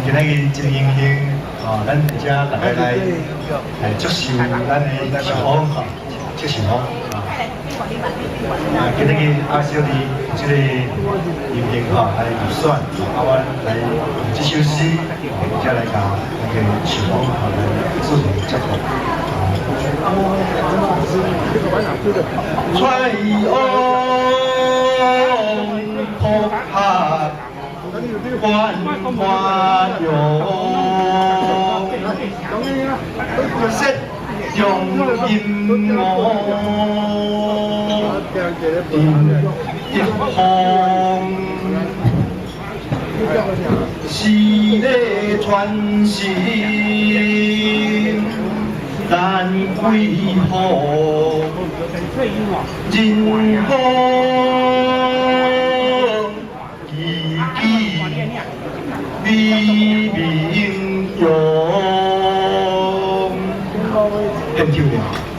今仔日真榮幸，哦，咱佇遮大家來祝壽咱的壽豐，吼，祝壽豐啊。啊，今仔日阿小弟這個榮幸吼來入選，啊，阮來用這首詩，才來共那個壽豐吼來致敬祝福。崔王哭客關花容，雪中吟我定一方，詩禮傳承難歸復，人風記記美名揚。獻唱了。